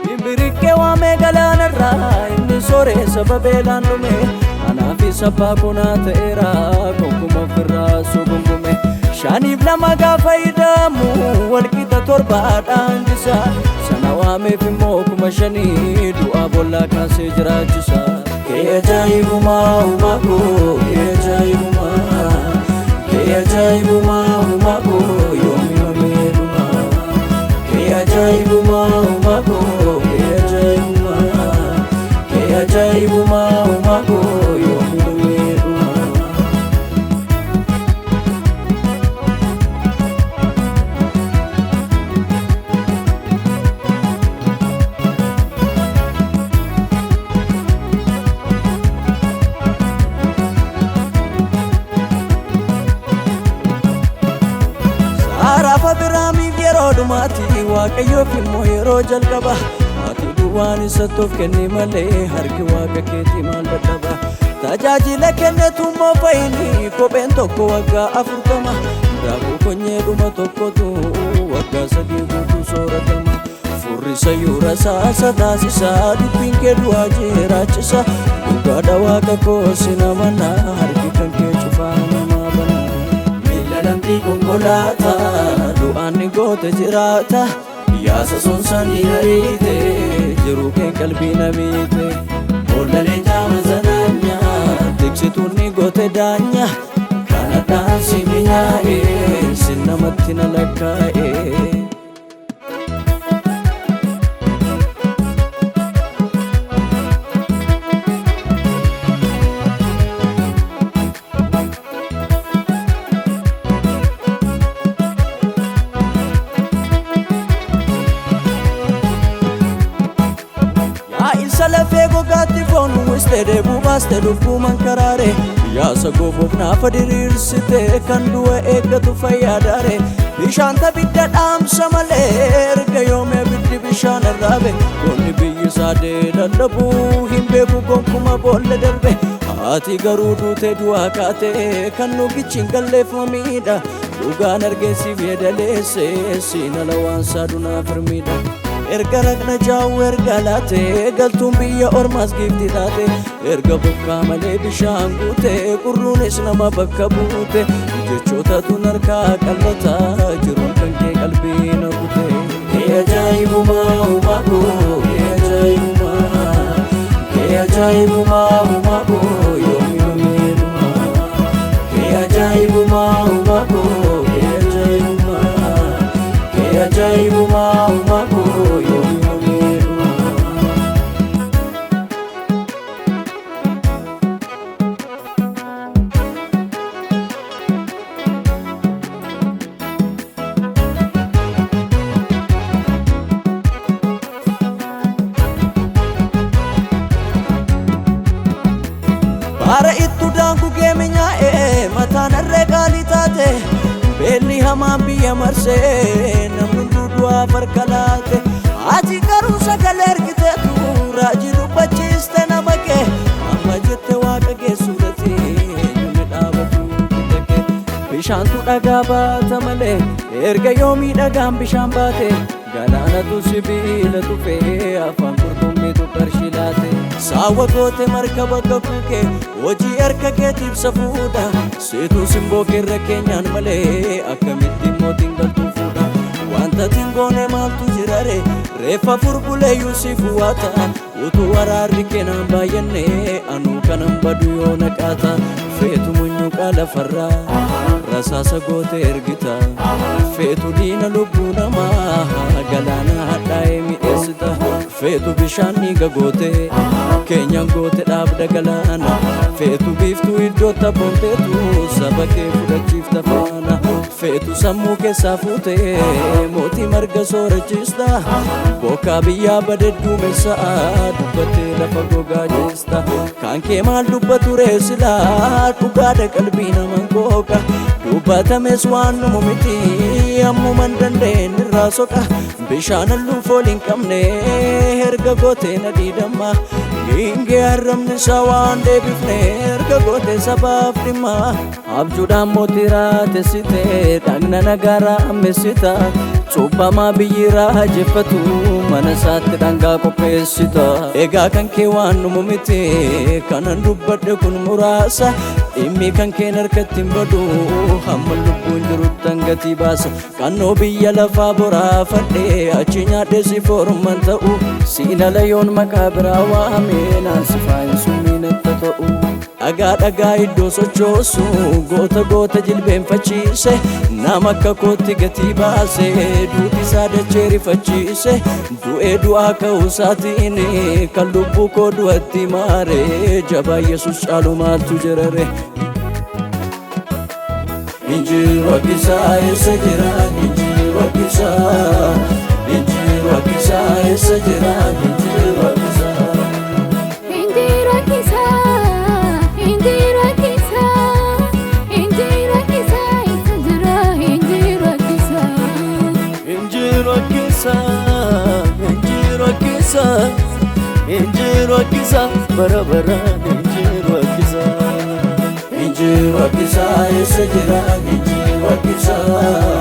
Bimbiriqqee waamee galaanarraa inni sooressa babeelaan dhume anaaf isa kunaa ta'eera gonkumaa ofirraa sugungume 5 fi 2 gaafa hidhamu walqixa torbaadhaan jisa sana waameef immoo 5,000 du'aa bollaa kaasee jiraachisa. Kee ajaa'ibumaa uumaa koo, kee ajaa'ibumaa, kee ajaa'ibumaa uumaa koo, yoomi yoomii dhumaa. Kee ajaa'ibumaa uumaa koo, kee ajaa'ibumaa, kee ajaa'ibumaa uumaa koo, yoomi yoomii dhumaa. Saaraaf Abiraamiif yeroo dhumaati, Waaqayyoof immoo yeroo jalqaba. Maatii duwwaan isatti of kenni malee harki waaqa keetii maal dadhaba? Tajaajila kennetu immoo fayyini kopheen tokko waggaa 40, daakuu konyee dhuma tokkotu waggaa 3 guutuu sooratama. Furrisa yuura saasa taasisa, dubbiin kee du'aa jiraachisa. Dhugaadha waaqa koo sin amana, harki kan kee cufaa namaa bana. Miila lamxii konkolaataa du'aan ni goote jiraata. Yaasa sonsanii ariite jiruu kee qalbii namiite. Boolla leencaa mazanaanya tiksituun ni goote daanya. Kanadhaan si minyaa'e sin namatti na lakkaa'e. Yaa'insa lafee gogaatti foon uwwiste, deebuu baaste lubbuu mankaraare. Yaasa goofuuf naafa diriirsite, kan du'a eeggatu fayyaadaare. Bishaan tabidda dhaamsa malee erga yoomee abiddi bishaan arraabe? Goonni biyyi isaa lallabuu hin beeku gonkuma boolla darbe. Haati garuu duutee du'aa kaate kan nu gichiin galleef mamiidha. Dhugaan argeessiif yeedaleesse siin ala waan saadunaaf hirmiidha. Erga raqna jaa'u erga laate galtuun biyya ormaas giifti taate, erga bokkaa malee bishaan guute qurruunis nama bakka buute, jechoota tun harkaa qal'ata jiruun kan kee qalbii na kute. Kee ajaa'ibumaa uumaa koo, kee ajaa'ibumaa, kee ajaa'ibumaa uumaa koo, yoomi yoomii dhumaa. Kee ajaa'ibumaa uumaa koo, kee ajaa'ibumaa, kee ajaa'ibumaa uumaa koo, yoomi yoomii dhumaa. Baara ittu daangugee minyaa'e mataan harree qaalii taate, beelli hamaan biyya marsee namni hunduu du'aaf harka laate. Ati garuu sagalee ergiteetu raajii dubbachiiste nama kee, amma jette waaqa geessuudhati eenyuun dhaabatu gita kee? Bishaantu dhagaa baata malee erga yoomii dhagaan bishaan baate? Galaanatu sibiila tufee afaan qurxummiitu qarshii laate. Saawwa goote markaba kakuu kee, hojii harka keetiif safuudha. Seetuu simboo keerra keenyaan malee akkamitti mootiin galtuu fuudha? Wanta tingoone maaltu jirare? Reeffa furbulee Yuusuf waata. Utuu waraarri keenan baay'anne anuu kanan badu yoo naqaata. Feetu munyuuqaa lafarraa rasaasa goote ergita. Feetu diina lubbuu namaa galaana hadhaa'ee mi'eessita. Feetu bishaan dhiiga goote keenyan goote dhaabda galaana. Feetu biiftuu iddoo tabboonteetu saba kee fudhachiifta faana. Feetu sammuu keessaa fuute mootii marga soorachiista. Bokkaa biyyaa bade duumessa dubbattee lafa gogaa jeesta. Kan kee maal dubbatu reesilaa dhugaadha qalbii naman kooka. Dubbatames waan numu miti ammuman dandeenye irraa soqa. Bishaan halluun foolii hin qabne erga gootee na diidamma. Giingee arrabni isaa waan deebifne erga gootee sabaaf dhimma. Abjuudhaan mootii raatessite dhagna nagaraa ammessita. Cubbamaa biyyi raajeffatu mana isaatti dhangaa qopheessita. Egaa kan kee waan numu miti kanan dubbadhe kun muraasa. Dhimmi kan keen harkatti hin badu hamma lubbuun jirutti hangatii baasa. Qannoo biyya lafaa boraafadhe achi nyaadhe si forman ta'u. Siin ala yoon maqaa biraa waame naan si faayin natti ta'u. Dhagaa dhagaa iddoo sochoosu goota goota jilbeenfachiise nama akka kootti gatii baase duuti isaa dachee rifachiise du'ee du'aa ka'uu isaatiin kan lubbuu koo du'atti maare jabaa Yesuus caalu maaltu jirare. Injiru akkisaa eessa jira injiru akkisaa injiru akkisaa eessa jira injiru akkisaa. Injira kisa, injira kisa, injira kisa, injira, injira kisa. Injiru akkisa, injiru akkisa, injiru akkisa, bara baraan injiru akkisa. Injiru akkisaa eessa jira injiru akkisaa